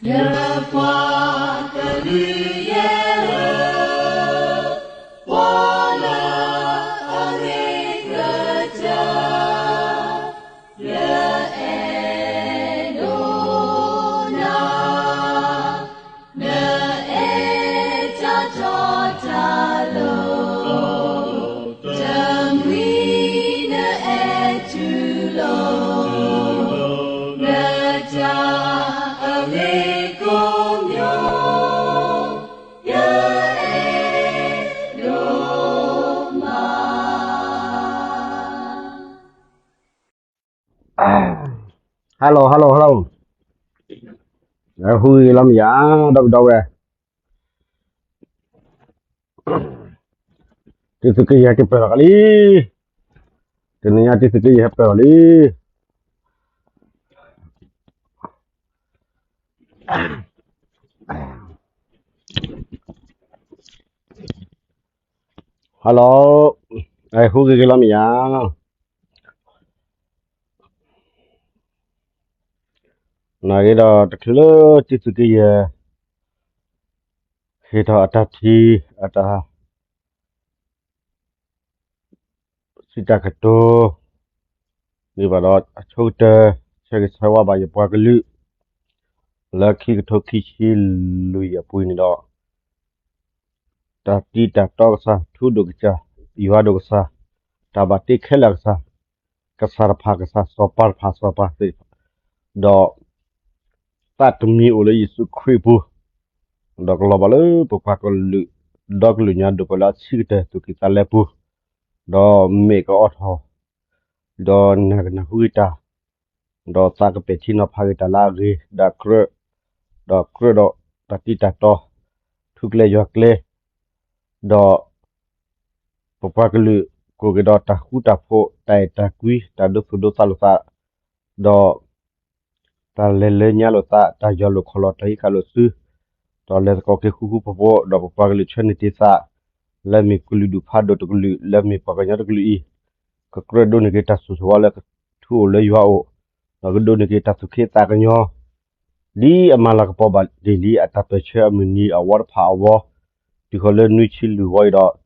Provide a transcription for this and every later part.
ယပှၤကလုာ်ယဲၢ်ဧၢ, ကွၢ်လၢအဂ့ၤကစၢ်, ယအဲၣ်ဒိးနၤ, နအဲၣ်တၢ်တီတၢ်လိၤ, တမှံၤနအဲၣ်တူၢ်လိာ်, နတၢ်အဂ့ၤကိးမံၤ, ယအဲၣ်ဒိးမး. Hello, hello, hello. ဟူဂ့ၤလီၤမ့ၢ်ယါ, ဒီပုၢ်ဒီဝဲၢ်, တံသုးက့ယဲၢ်ဟဲက့ၤပၢၢ်လီၤကလံ, တနံၤညါတံသုးက့ယဲၢ်ဟဲပၢၢ်လီၤလံ. Hello, ဟူဂ့ၤဂ့ၤလီၤမ့ၢ်ယါ. နာ်ဂ့ၤဒီးတချုးလၢတံသုးက့ယဲၢ် ဟ့ၣ်ထီၣ်အတၢ်ထံၣ် အတၢ်စံးတၢ်ကတိၤ ဒ်ဘၣ်ဒီးအဆိကတၢၢ် ဆၢဂ့ၤဆၢဝါဘၣ်ယပှၤကလုာ် လၢခံကထိခံဆံလွံၢ်အပူၤန့ၣ်ဒီး တၢ်တံၢ်တၢ်တီကစၢ် ထူဒိၣ်ကစၢ် ယွၤဒိၣ်ကစၢ် တၢ်ဘၣ်တ့ခဲလၢာ်ကစၢ် ကစၢ်တဖၣ်ကစၢ် စီၤပၤတဖၣ်စီၤပၤသ့ၣ်တဖၣ် ဒီးသးတမံၤအိၣ်လၢယ့ၣ်ၡူးခရံာ်အပူၤ ဒီးကလီၤဘၣ်လၢပပှၤကလုာ် ဒီကလုာ်ညါဒိၣ်ပှၤလၢအဆံးကတၢၢ်သူၣ်ကံၢ်သးလဲပူၤ ဒီးမ့ၢ်ကအီၣ်ထီၣ် ဒီးနၢ်ကနၢ်ဟူဂ့ၤတၢ် ဒီးသးကပဲာ်ထံနီၤဖးဂ့ၤတၢ်လၢအဂ့ၤ ဒီးကြၢး ဒီးကြၢးဒီးတၢ်တံၢ်တၢ်တီ ထူကျဲယွၤကျဲ ဒီးပပှၤကလုာ် ကိးက့ၤဒီးတၢ်ဃူတၢ်ဖိး တၢ်အဲၣ်တၢ်ကွံ တၢ်ဒိသူၣ်ဒိသးလိာ်သး ဒီး တၢ်လဲၤလၢညါလိာ်သး တၢ်ယီၤလိာ်ခီၣ်လီၤ တၢ်ဟံးဃာ်လိာ်စု ဒီးလဲၤသကိးက့ၤဃူဃူဖိးဖိး ဒီးပပှၤကလုာ်ဆၢန့ၢ်တ့ၢ်သး လၢမ့ၢ်ကလုာ်ဒူၣ်ဖးဒိၣ်တကလုာ် လၢမ့ၢ်ပှၤကညီတကလုာ်အံၤ ကကြၢးဒိးန့ၢ်က့ၤတၢ်ဆိၣ်ဂ့ၤဆိၣ်ဝါလၢထူအိၣ်လၢယွၤအိၣ် ဒီးကဒိးန့ၢ်က့ၤတၢ်သူၣ်က့သးကညီၤ ဒ်အမၤလၤကပီၤဘၣ်တ့ၢ်လံအတၢ်ပၢၢ်ဆၢအမုၢ်နံၤအဝီတဖၣ်အဝီ တုၤဃီၤလၢနွံဆံလွံၢ်ဝီအံၤ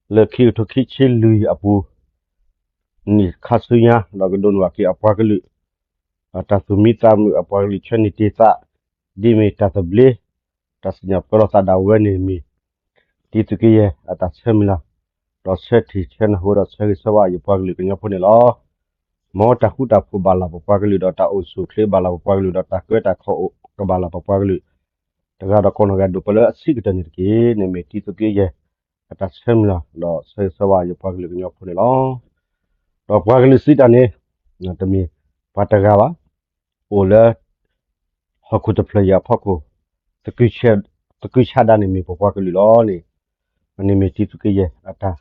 ဒီး လၢခံကထိခံဆံလွံၢ်အပူၤ နံၣ်ခါဆူညါ ဒီးကဒိးန့ၢ်ဘၣ်က့ၤအပှၤကလုာ် တၢ်သူၣ်မံသးမုာ် အပှၤကလုာ်ဆၢန့ၢ်တ့ၢ်သး ဒ်မ့ၢ်တၢ်သဘျ့ တၢ်စံၣ်ညီၣ်ပၢလီၤသးဒၣ်ဝဲန့ၣ်မ့ၢ် တံသုးက့ယဲၢ်အတၢ်ဆၢမုၢ်လၢ် ဒီးဆၢထံၣ်ဆၢနၢ်ဟူဒီးဆၢဂ့ၤဆၢဝါယပှၤကလုာ်ကညီဖိန့ၣ်လီၤ. မ်တၢ်ဃူတၢ်ဖိးဘၣ်လၢပပှၤကလုာ်ဒီးတၢ်အိၣ်ဆူၣ်အိၣ်ချ့ဘၣ်လၢပပှၤကလုာ်ဒီးတၢ်ကဲတၢ်ခီအိၣ် ကဘၣ်လၢပပှၤကလုာ် တဂၤဒီးကိးနီၢ်ဂၤဒိၣ်ပှၤလၢအဆံးကတၢၢ်န့ၣ်တက့ၢ်. န့ၣ်မ့ၢ်တံသုးက့ယဲၢ်အတၢ်ဆၢမုၢ်လၢ် ဒီးဆၢဂ့ၤဆၢဝါယပှၤကလုာ်ကညီဖိန့ၣ်လီၤ. ဒီးပှၤကလုာ်စံးတၢ်န့ၣ် တမ့ၢ်ပှၤတဂၤဘၣ်, အိၣ်လၢ ဟီၣ်ခိၣ်တဖျၢၣ်အံၤအဖီခိၣ် သကုၤဆးဒးန့ၣ်မ့ၢ်ပပှၤကလုာ်လီၤန့ၣ်, အန့ၣ်မ့ၢ်တံသုးက့ယဲၢ်အတၢ်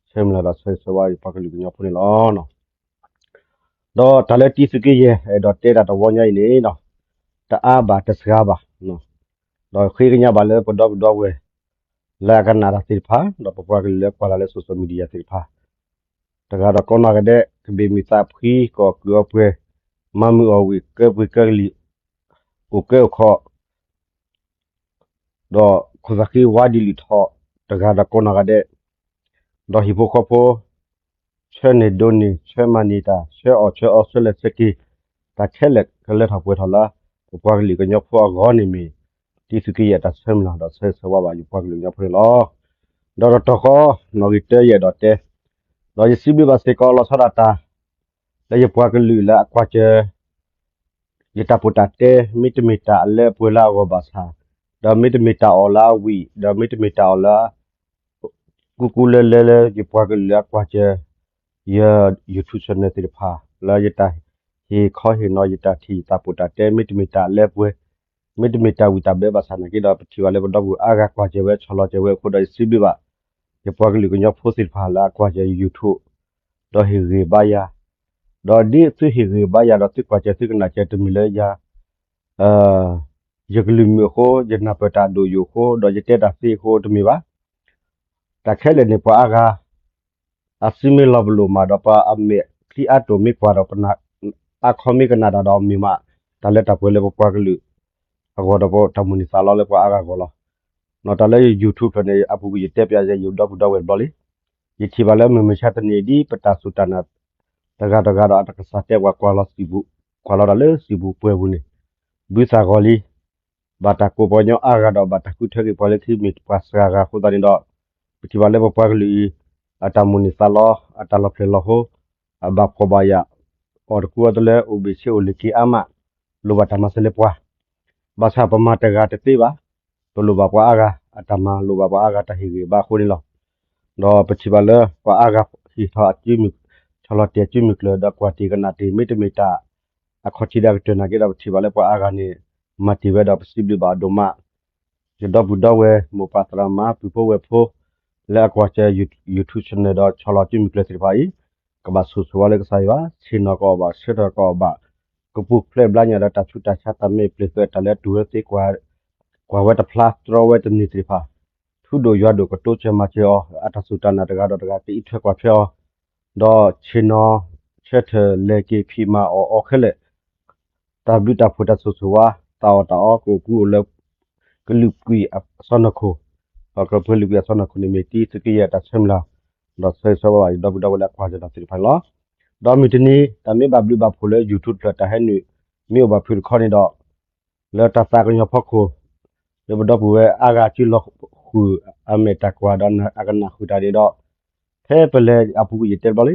ဆၢမုၢ်လၢ်ဒီးဆၢဂ့ၤဆၢဝါယပှၤကလုာ်ကညီဖိန့ၣ်လီၤ. ဒီးတၢ်လၢတံသုးက့ယဲၢ်အဲၣ်ဒိးတဲဒၣ်တဝီညါအံၤန့ၣ် တအါဘၣ်တစှၤဘၣ်, ဒီးဃ့ကညးဘၣ်လၢပဒီပုၢ်ဒီဝဲၢ် လၢအကနၣ်တၢ်သ့ၣ်တဖၣ် ဒီးပပှၤကလုာ်လၢကွၢ်လၢ်လၢ social media သ့ၣ်တဖၣ် တဂၤဒီးကိးနီၢ်ဂၤဒဲး ကဘၣ်မုာ်သးဖှံ ကအီၣ်ကုးအီပှဲၤ မၤမုာ်အီၣ်ဝံာ် ကၢပှ့ၤကၢကလံၤ အိၣ်ကၢအိၣ်ခီၣ် ဒီးခိၣ်သးဃ့ဝါဒံးလုၢ်ထီၣ် တဂၤဒီးကိးနီၢ်ဂၤဒဲး ဒီးဟံၣ်ဖိဃီဖိ ဆၢန့ၢ်ဒိးန့ၢ် ဆၢမၤန့ၢ်တၢ် ဆၢအီၣ်ဆၢအီ ဆၢလဲၤဆၢက့ၤ တၢ်ခဲလၢာ်ကလၢထီၣ်ပှဲၤထီၣ်လၢ ပပှၤကလုာ်ကညီဖိအဂီၢ်န့ၣ်မ့ၢ် တံသုးက့ယဲၢ်အတၢ်ဆၢမုၢ်လၢ် ဒီးဆၢဂ့ၤဆၢဝါဘၣ်ယပှၤကလုာ်ကညီဖိန့ၣ်လီၤ. ဒီးတတီၤဃီ နီၣ်ဂံၢ်တၢယအဲၣ်ဒိးတဲ ဒီးယစံးဘျုးဘၣ်စ့ၢ်ကီးလီၤဆီဒၣ်တၢ် လၢယပှၤကလုာ်လၢအကွၢ်စၢၤ ယတၢ်ပိာ်တၢ်တဲ မ့တမ့ၢ်တၢ်အလၢအပှဲၤလၢအဂီၢ်ဘၣ်ဆၣ်, ဒီးမ့တမ့ၢ်တၢ်အီၣ်လၢအဝံၣ် ဒီးမ့တမ့ၢ်တၢ်အီၣ်လၢ ကူကူလၢလၢလၢယပှၤကလုာ်လၢအကွၢ်စၢၤ ယ YouTube channel သ့ၣ်တဖၣ် လၢယတၢ်ဟ့ၣ်ခီဟ့ၣ်နီၤ ယတၢ်ထံၣ်ယတၢ်ပိာ်တၢ်တဲ မ့တမ့ၢ်တၢ်အလၢအပှဲၤ မ့တမ့ၢ်တၢ်ဝံၣ်တၢ်ဘၢဘၣ်ဆၣ်နာ်က့ဒီး ပထံၣ်ဘၣ်လၢပဒီပုၢ်ဝဲၢ်အါဂၤကွၢ်စၢၤဝဲ ဆီၣ်လီၤစၢၤဝဲအဃိဒီး ယစံးဘျုးဘၣ် ယပှၤကလုာ်ကညီဖိသ့ၣ်တဖၣ်လၢအကွၢ်စၢၤယ YouTube ဒီးဟ့ၣ်ဂ့ၤဘၣ်ယၤ ဒီးဒ်သုဟ့ၣ်ဂ့ၤဘၣ်ယၤဒီးသုကွၢ်စၢၤသုကနၣ်စၢၤတမ့ၢ်လၢယၤ ယကလုၢ်မုာ်အဃိ ယနၢ်ပၢၢ်တၢ်အဒိၣ်ယိာ်အဃိ ဒီးယတဲတၢ်သ့အဃိတမ့ၢ်ဘၣ်. တၢ်ခဲလၢာ်န့ၣ်ပှၤအါဂၤ အစုမ့ၢ်လီၤပလိာ်မးဒီးပှၤအမဲာ်ချံအါတိၢ်မ့ၢ်ကွၢ်ဒီး အါခီမ့ၢ်ကနၣ်တၢ်ဒီးမ့ၢ်မး တၢ်လၢတၢ်ပှဲၤလၢပပှၤကလုာ် အဂီၢ်ဒီးပတၢ်မိၣ်န့ၢ်သးလီလၢပှၤအါဂၤအဂီၢ်လီၤ. နီၢ်တၢ်လၢ YouTube ဖျၢၣ်န့ၣ် အပူၤကွံာ်ယတဲပျးယဲယဒီပုၢ်ဒီဝဲၢ်တဘျီလံ. ယထံၣ်ဘၣ်လၢမုၢ်မဆါတနံၤဒ်ပတၢ်စူၢ်တၢ်နာ် တဂၤတဂၤဒီးအတၢ်ကစၢ်တဲပှၤကွၢ်လီၤစံာ်ပူၤ, ကွၢ်လီၤတၢ်လၢစံာ်ပူၤပှဲၤပူၤန့ၣ် ဘုသၣ်ဂီၤလံ ဘၣ်တၢ်ကိးပှၤကညီအါဂၤဒီးဘၣ်တၢ်ဃုထၢက့ၤပှၤလၢခံမ့ၢ်ပှၤစှၤဂၤအဃိသတးန့ၣ်ဒီး ပထံၣ်ဘၣ်လၢပပှၤကလုာ်အံၤ အတၢ်မိၣ်န့ၢ်သးလီ အတၢ်လီၤဖျဲၣ်လီၤဟိ အဘၣ်ဖှီၣ်ဘၣ်ယာ် အီၣ်တကူအီသလၢ အိၣ်ဘ့ၣ်ဆ့အိၣ်လ့ၤက့ၤအါမး လိၣ်ဘၣ်တၢ်မၤစၢၤလၢပှၤ ဘၣ်ဆၣ်ပမၤတဂၤတသ့ဘၣ်, ပလိၣ်ဘၣ်ပှၤအါဂၤအတၢ်မၤ လိၣ်ဘၣ်ပှၤအါဂၤတၢ်ဟ့ၣ်ဂံၢ်ဘါအဃိန့ၣ်လီၤ. ဒီးပထံၣ်ဘၣ်လၢပှၤအါဂၤဟ့ၣ်ထီၣ်အစုမုၢ်, ဆီၣ်လီၤတဲာ်အစုမုၢ်ကျၢၢ်ဒီးကွၢ်တ့ၢ်ကနၣ်တ့ၢ် မ့တမ့ၢ်တၢ် အခီၣ်ထံးဒီးအကတၢၢ်နာ်က့ဒီး ပထံၣ်ဘၣ်လၢပှၤအါဂၤန့ၣ် မၤတ့ၢ်ဝဲဒီးပစံးဘျုးဘၣ်အဒိၣ်မး ယဒီပုၢ်ဒီဝဲၢ် မိၢ်ပၢ်သရၣ်မါ ပုၢ်ဖိဝဲၢ်ဖိ လၢအကွၢ်စၢၤ YouTube channel ဒီးဆီၣ်လီၤစုမုၢ်ကျၢၢ်သ့ၣ်တဖၣ်အံၤ ကဘၣ်ဆိၣ်ဂ့ၤဆိၣ်ဝါလၢကစၢ်ယွၤ, ဆ့ၣ်နီၤကအီၣ်ဘၣ် ဆၢထၢၣ်ကအီၣ်ဘၣ်, ကပူၤဖျဲးဘျါညါဒီးတၢ်ဆူးတၢ်ဆါ တၢ်မဲာ်ပျ့ၤသွဲၣ်တၢ်လၢတူၢ်ဝဲသ့ ကွၢ်ဝဲတဖျါ တြီဝဲတန့ၢ်သ့ၣ်တဖၣ်, ထူဒိၣ်ယွၤဒိၣ်ကတိၤစၢၤမၤစၢၤအီၤ, အတၢ်စူၢ်တၢ်နာ်တဂၤဒီးတဂၤကအံးထွဲကွၢ်ထွဲအီၤ, ဒီးဆ့ၣ်နီၤ ဆၢထၢၣ်လဲၤက့ၤဖံးမၤအီၣ်အီခဲလၢာ် တၢ်ဘျုးတၢ်ဖှိၣ်တၢ်ဆိၣ်ဂ့ၤဆိၣ်ဝါ တၢ်အီၣ်တၢ်အီကအိၣ်ကူအိၣ်လၢ ကလုာ်ကွံာ်အစီၢ်နီၤခိၣ်, ဒီးကရၢၢ်ကလုာ်ကွံာ်အစီၢ်နီၤခိၣ်န့ၣ်မ့ၢ်တံၤသုးက့ယဲၢ်တၢ်ဆၢမုၢ်လၢ်, ဒီးဆၢဂ့ၤဆၢဝါဘၣ်ယဒီပုၢ်ဒီဝဲၢ်လၢအကွၢ်စၢၤတၢ်သ့ၣ်တဖၣ်န့ၣ်လီၤ. ဒီးမုၢ်တနံၤ တၢ်မ့ၢ်ဘၣ်ဘျုးဘၣ်ဖှိၣ်လၢ YouTube တဖျၢၣ်တၢ်ဟဲနုာ် မ့ၢ်အိၣ်ဘၣ်ဖုးတခီန့ၣ်ဒီး လၢတၢ်သးကညီၤဖီခိၣ် လၢပဒီပုၢ်ဝဲၢ်အါဂၤစုလီၤဃုာ် အမဲာ်တၢ်ကွၢ်ဒီးအကနၣ်ဃုာ်တၢ်န့ၣ်ဒီး ဖဲပလဲၤအပူၤကွံာ်ယတဲတဘျီလံ,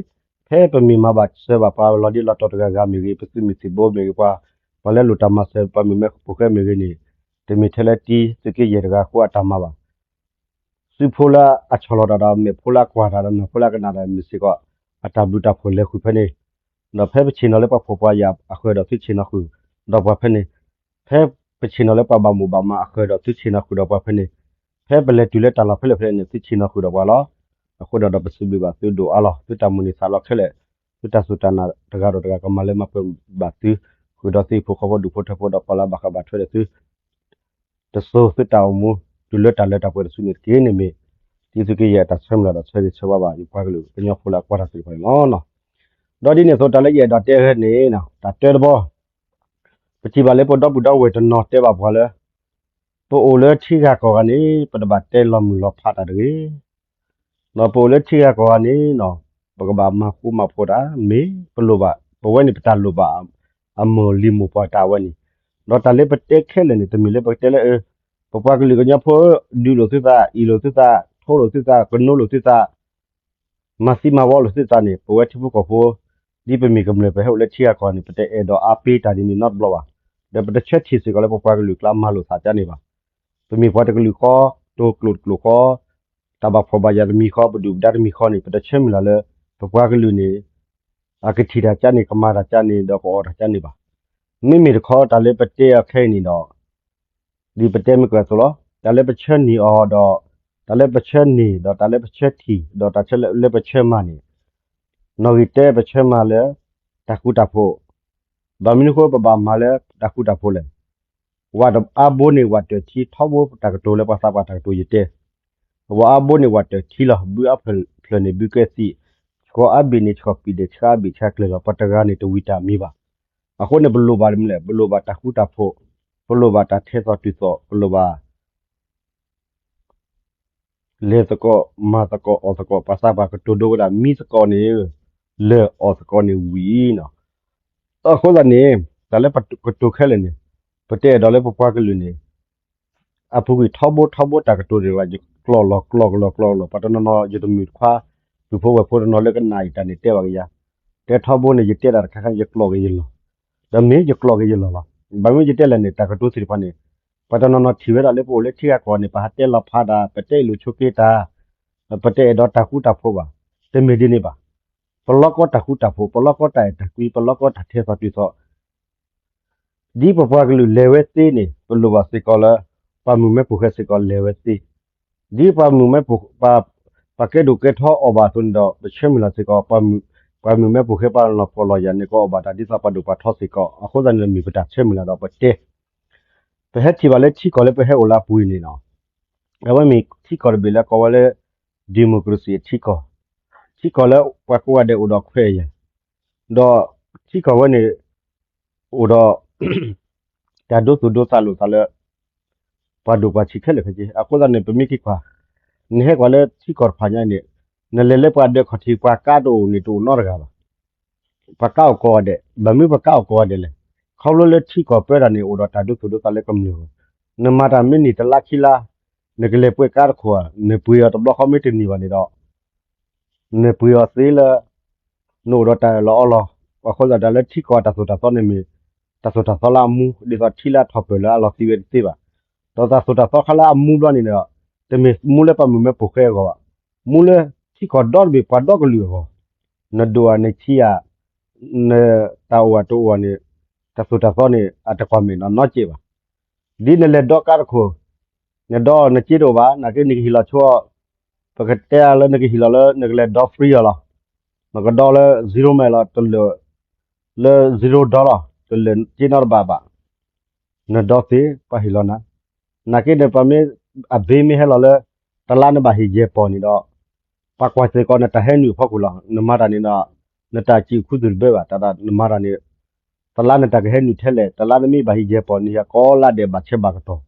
ဖဲပမ့ၢ်မၤဘၣ်စၢၤဘၣ်ပှၤလီၤဒ့လီၤတီၤတဂၤဂၤမ့ၢ်ဂ့ၤ, ပသုးမုၢ်သံၣ်ဘိမ့ၢ်ဂ့ၤ, ပှၤလၢလိၣ်တၢ်မၤစၢၤ ပှၤမုၢ်မဲဖိဃဲမ့ၢ်ဂ့ၤန့ၣ် တမ့ၢ်ထဲလၢတံၤသုးက့ယဲၢ်တဂၤအဃိအတၢ်မၤဘၣ် စုဖိလၢအဆီၣ်လီၤတၢ်ဒီးမဲာ်ဖိလၢအကွၢ်တၢ်ဒီးနၢ်ဖိလၢအကနၣ်တၢ်မ့ၢ်စ့ၢ်ကီး အတၢ်ဘျုးတၢ်ဖှိၣ်လဲၤဃုာ်ဖဲန့ၣ်, ဒီးဖဲပဆ့ၣ်နီၤလၢပှၤဖှီၣ်ပှၤယာ်အဃၢၤဒီးသုဆ့ၣ်နီၤဃုာ်ဒီးပှၤဖဲန့ၣ်, ဖဲပဆ့ၣ်နီၤလၢပှၤဘၣ်မိၣ်ဘၣ်မးအဃၢၤဒီးသုဆ့ၣ်နီၤဃုာ်ဒီးပှၤဖဲန့ၣ်, ဖဲပလဲၤတုၤလၢတၢ်လီၢ်ဖဲလဲၣ်ဖဲလဲၣ်န့ၣ် သုဆ့ၣ်နီၤဃုာ်ဒီးပှၤလီၤ. အဃိဒီးဒီးပစံးဘျုးဘၣ်သုဒိၣ်အါလီၤ. သုတၢ်မိၣ်န့ၢ်သးလီခဲလၢာ်, သုတၢ်စူၢ်တၢ်နာ်တဂၤဒီးတဂၤကမၤလၢမၤပှဲၤဘၣ်သု, ဃုာ်ဒီးသုဟံၣ်ဖိဃီဖိဒူၣ်ဖိထၢဖိဒီးပှၤလၢအဘၣ်ဃးဘၣ်ထွဲဒီးသု တစိၤသုတၢ်အိၣ်မူ တုၤလၢတၢ်လၢတၢ်ပှဲၤတစုန့ၣ်တက့ၢ်န့ၣ်မ့ၢ် တံၤသုးက့ယဲၢ်တၢ်ဆၢမုၢ်လၢ်ဒီးဆၢဂ့ၤဆၢဝါဘၣ် ယပှၤကလုာ်ကညီဖိလၢအကွၢ်တၢ်သ့ၣ်တဖၣ်န့ၣ်လီၤ. ဒီးဒ်န့ၣ်အသိးတၢ်လၢယအဲၣ်ဒိးတဲအဂ့ၢ်န့ၣ် တၢ်တၢတဘီ ပထံၣ်ဘၣ်လၢပဒီပုၢ်ဒီဝဲၢ်တနီၤတဲဘၣ်ပှၤလၢ ပအိၣ်လၢထံဂၤကီၢ်ဂၤန့ၣ် ပတဘၣ်တဲလီၤမုၢ်လီၤဖးတၢ်တဂ့ၤ ဒီးပအိၣ်လၢထံဂၤကီၢ်ဂၤန့ၣ် ပကဘၣ်မၤဃူမၤဖိးတၢ် မ့ၢ်ပလိၣ်ဘၣ် ပဝဲန့ၣ်ပတၢ်လိၣ်ဘၣ် အမိၢ်လံၤမိၢ်ပှၢ်တၢ်ဝဲန့ၣ်, ဒီးတၢ်လၢပတဲခဲလၢာ်န့ၣ် တမ့ၢ်လၢပကတဲလၢ ပပှၤကလုာ်ကညီဖိ ဒုးလိာ်သုသး အံၣ်လိာ်သုသး ထိလိာ်သုသး ကနိလိာ်သုသး မၤသံမၤဝီလိာ်သုသးန့ၣ် ပဝဲထံဖိကီၢ်ဖိ ဒ်ပမ့ၢ်ကမျၢၢ်ပဟဲအိၣ်လၢထံဂၤကီၢ်ဂၤန့ၣ် ပတအဲၣ်ဒိးအါပ့ၤတၢ်ဒ်န့ၣ်နီတဘျီဘၣ်. ဒီးပတဆၢထံၣ်စ့ၢ်ကီးလၢပပှၤကလုာ်ကျါမၤလိာ်သးကါန့ၣ်ဘၣ်. ပမ့ၢ်ပှၤတကလုာ်ဃီ တိာ်ကျိာ်တကျိာ်ဃီ တၢ်ဘၣ်ဖှီၣ်ဘၣ်ယာ်တမံၤဃီ ပဒုၣ်ပဒါတမံၤဃီန့ၣ် ပတဆၢမုၢ်လၢ်လၢ ပပှၤကလုာ်န့ၣ် အကထံၣ်တၢ်ကါန့ၣ် ကမၤတၢ်ကါန့ၣ် ဒီးကအီၣ်တၢ်ကါန့ၣ်ဘၣ်. မ့မ့ၢ်တခီ တၢ်လၢပတဲအီၤခဲအံၤန့ၣ်ဒီး ဒ်ပတဲမ့ၢ်ကွဲးအသိးလီၤ. တၢ်လၢပဆၢန့ၢ်အီၤဒီး တၢ်လၢပဆၢန့ၢ် ဒီးတၢ်လၢပဆၢထံၣ် ဒီးတၢ်လၢပဆၢမၤန့ၣ် နီၣ်ဂံၢ်တၢပဆၢမၤလၢ တၢ်ဃူတၢ်ဖိး, ဘၣ်မနုၤအဃိပဘၣ်မၤလၢတၢ်ဃူတၢ်ဖိးလဲၣ်. ဝဲအါဘိန့ၣ် ဝဲတၢၢ်ထံထီဘိတၢ်ကတိၤလၢပှၤသးပှၢ်တၢ်ကတိၤယတဲ, ဝဲအါဘိန့ၣ် ဝဲတၢၢ်ထံလီၤ ဘုအါဖျၢၣ်န့ၣ် ဘုကဲသံး, ဆှီအါဘ့ၣ်န့ၣ် ဆှီပံာ်ဒဲး ဆှါအါဘ့ၣ်ဆှါကျၢၤလီၤ ပှၤတဂၤန့ၣ်တဝံၤတၢ်မံၤဘၣ်. အဃိန့ၣ် ပလိၣ်ဘၣ်မနုၤလဲၣ်, ပလိၣ်ဘၣ်တၢ်ဃူတၢ်ဖိး, ပလိၣ်ဘၣ်တၢ်ထဲသိးတုၤသိး, ပလိၣ်ဘၣ် လဲၤသကိးမၤသကိးအီၣ်သကိး ပှၤသးပှၢ်ကတိၤဒိဝဲဒၣ် မံသကိးန့ၣ် လၢအီၣ်သကိးန့ၣ်ဝံၤနီၤ. အဃိသတးန့ၣ် တၢ်လၢပကတိၤခဲလၢာ်န့ၣ် ပတအဲၣ်ဒိးလၢပပှၤကလုာ်န့ၣ် အပူၤကွံာ်ထီဘိထီဘိတၢ်ကတိၤဒၣ်ဝဲ ယကျိးလီၤကျိးကလီၤကျိးကလီၤ ပှၤတနီၤနီၤ ယတမုာ်တခွါ ပုၢ်ဖိဝဲၢ်ဖိတနီၤလၢကနၣ်အံၤတၢ်န့ၣ်တဲဘၣ်ကယၤ တဲထီဘိန့ၣ် ယတဲဒၣ်တခါခါန့ၣ် ယကျိးက့ၤယလီၢ်, ဒီးမ့ၢ်ယကျိးက့ၤယလီၢ်လီၤ. ဘၣ်မနုၤယတဲလဲၣ်န့ၣ် တၢ်ကတိၤသ့ၣ်တဖၣ်န့ၣ် ပှၤတနီၤနီၤထံၣ်ဝဲဒၣ်လၢပအိၣ်လၢထံဂၤကီၢ်န့ၣ် ပဟးတဲလီၤဖးတၢ် ပတဲအ့ၣ်လိာ်ဆိးက့တၢ် ပတအဲၣ်ဒိးတၢ်ဃူတၢ်ဖိးဘၣ်, တမ့ၢ်ဒ်န့ၣ်ဘၣ်. ပလီၢ်ကီတၢ်ဃူတၢ်ဖိး, ပလီၢ်ကီတၢ်အဲၣ်တၢ်ကွံ, ပလီၢ်ကီတၢ်ထဲသိးတုၤသိး ဒ်ပပှၤကလုာ်လဲၤဝဲသ့န့ၣ် ပလိၣ်ဘၣ်စ့ၢ်ကီးလၢ ပှၤမုၢ်မဲဖိဃဲစ့ၢ်ကီးလဲၤဝဲသ့, ဒ်ပှၤမုၢ်မဲဖိ ပှၤကဲဒိၣ်ကဲထီအီၣ်ဘၣ်အသိးန့ၣ်ဒီး ပဆၢမုၢ်လၢ်စ့ၢ်ကီး ပှၤမုၢ်မဲဖိဃဲ ပှၤလီၤဖှီၣ်လီၤယာ်န့ၣ် ကအီၣ်ဘၣ်တၢ်ဒ်သိးပှၤဒိၣ်ပှၤထီစ့ၢ်ကီး. အဃိသတးန့ၣ် မ့ၢ်ပတၢ်ဆၢမုၢ်လၢ်ဒီးပတဲ ပဟဲထံၣ်ဘၣ်လၢထံကီၢ်လၢပဟဲအိၣ်လၢအပူၤအံၤန့ၣ်နီၤ, အဝဲမ့ၢ်ထံကီၢ်တဘ့ၣ်လၢကိးဝဲလၢ democracy အထံကီၢ်, ထံကီၢ်လၢပှၤကိးဂၤဒဲးအိၣ်ဒီးခွဲးယာ်, ဒီးထံကီၢ်ဝဲန့ၣ် အိၣ်ဒီး တၢ်ဒိသူၣ်ဒိသးလိာ်သးလၢ ပှၤဒိၣ်ပှၤဆံးခဲလၢာ်ခဲဆ့ အဃိသတးန့ၣ် ပမ့ၢ်က့ၤကွၢ် နဟဲကွၢ်လၢထံကီၢ်တဖၣ်ညါန့ၣ် နလဲၤလၢပှၤဒၢးခီၣ်ထံး ပှၤကါတအိၣ်န့ၣ် တအိၣ်နီတဂၤဘၣ်. ပှၤကါအိၣ်ကိးဂၤဒဲး ဘၣ်မနုၤပှၤကါအိၣ်ကိးဂၤဒဲးလဲၣ်. ခီဖျိလၢထံကီၢ်ပၢတၢ်န့ၣ် အိၣ်ဒီးတၢ်ဒိသူၣ်ဒိသးလၢကမျၢၢ်အဂီၢ်, နမၤတၢ်မ့ၢ်နံၣ်တလါခံလါ နကလဲၤပှ့ၤကါတခိၣ်ဧါ, နပှ့ၤအီၤတဘျီဃီမ့ၢ်တန့ၢ်ဘၣ်န့ၣ်ဒီး နပှ့ၤအီၤသ့လၢ နအိၣ်ဒီးတၢ်အၢၣ်လီၤအီလီၤ. အဃိသတးတၢ်လၢထံကီၢ်တၢ်သိၣ်တၢ်သီန့ၣ်မ့ၢ် တၢ်သိၣ်တၢ်သီလၢအမူ ဒ်သိးထံလၢအထီၣ်ပၢၢ်လၢအလီၤသံဝဲတသ့ဘၣ်. ဒီးတၢ်သိၣ်တၢ်သီခါလၢအမူဘျီန့ၣ်ဒီး တမ့ၢ်မူလၢပှၤမုၢ်မဲပိာ်ဃဲအဂီၢ်ဘၣ်, မူလၢထံကီၢ်ဒီတဘ့ၣ်ပှၤဒီကလုာ်အဂီၢ်, နဒိၣ်ဧါနဆံးဧါ, နတၢ်အိၣ်ဧါတအိၣ်ဧါန့ၣ် တၢ်သိၣ်တၢ်သီန့ၣ် အတကွၢ်မဲာ်နီၢ်နီၢ်က့ဘၣ်. ဒ်နလဲၤဒီကါတခိၣ် နဒီနစ့တအိၣ်ဘၣ် နာ်က့နကဟ့ၣ်လီၤဆိ ပကတဲလၢနကဟ့ၣ်လီၤလၢနကလဲၤဒီ free အီၤလီၤ. နကဒီလၢ zero မဲာ်လီၤ တလၢာ်လၢ zero dollar လီၤ တလၢာ်စ့နီတဘးဘၣ်. နဒီသ့ ပှၤဟ့ၣ်လီၤနၤ. နာ်က့န့ၣ် ပှၤမ့ၢ်အဘ့မ့ၢ်ဟဲလီၤလၢ တလါနဘၣ်ဟ့ၣ်ယဲၢ်ပီၢ်န့ၣ်ဒီး ပှၤကွၢ်စ့ၢ်ကီးနတၢ်ဟဲနုာ်အဖီခိၣ်လီၤ. နမၤတၢ်န့ၣ်ဒီး နတၢ်စံးခူသူၣ်တဘၢဘၣ် တၢ်နမၤတၢ်န့ၣ် တလါနတၢ်ကဟဲနုာ်ထဲလဲၣ် တလါနမ့ၢ်ဘၣ်ဟ့ၣ်ယဲၢ်ပီၢ် နဟ့ၣ်ကိးလါဒဲးဘၣ်ဆဲးဘၣ်ကတီၢ်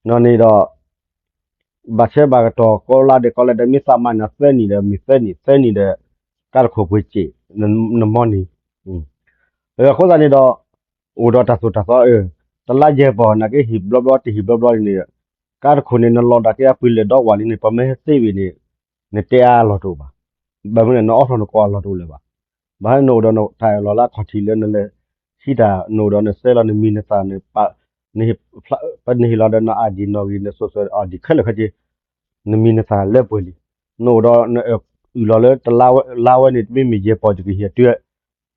နီၢ်န့ၣ်ဒီး ဘၣ်ဆဲးဘၣ်ကတီၢ် ကိးလါဒဲးကိးလါဒဲး မ့ၢ်သးမၤနၤသၢနံၣ်ဒီး မ့ၢ်သၢနံၣ် သၢနံၣ်ဒီး ကါတခိၣ်ပှ့ၤစ့ၣ် နမီန့ၣ်. အဃိသတးန့ၣ်ဒီး အိၣ်ဒီးတၢ်သိၣ်တၢ်သီ တလါယဲၢ်ပီၢ် နာ်က့ဟ့ၣ်ဘျီဘျီ တဟ့ၣ်ဘျီဘျီန့ၣ် ကါတခိၣ်န့ၣ် နလီၤဒၣ်က့အပှ့ၤလဲၢ်ဒီဝးလံန့ၣ် ပမ့ၢ်ဟဲသ့ဝံၤန့ၣ် နတဲအါအလီၢ်တအိၣ်ဘၣ်. ဘၣ်မနုၤလဲၣ် နအီထီၣ်နကိးအလီၢ်တအိၣ်လၢၤဘၣ်. ဘၣ်နအိၣ်ဒီးနတၢ်အၢၣ်လီၤလၢအခီၣ်ထံးလၢနလဲၤဟံးတၢ် နအိၣ်ဒီးနစဲလီၤနမံၤနသၣ် နဟ့ၣ်လီၤဒီးန ID နီၣ်ဂံၢ် န social ID ခဲလၢာ်ခဲဆ့ နမံၤနသၣ်လၢပှဲၤလံ. နအိၣ်ဒီးနအၢၣ်လီၤလၢတလါဝဲ လါဝဲန့ၣ် တမ့ၢ်မ့ၢ်ယဲၢ်ပီၢ် ယကဟ့ၣ်တုၤ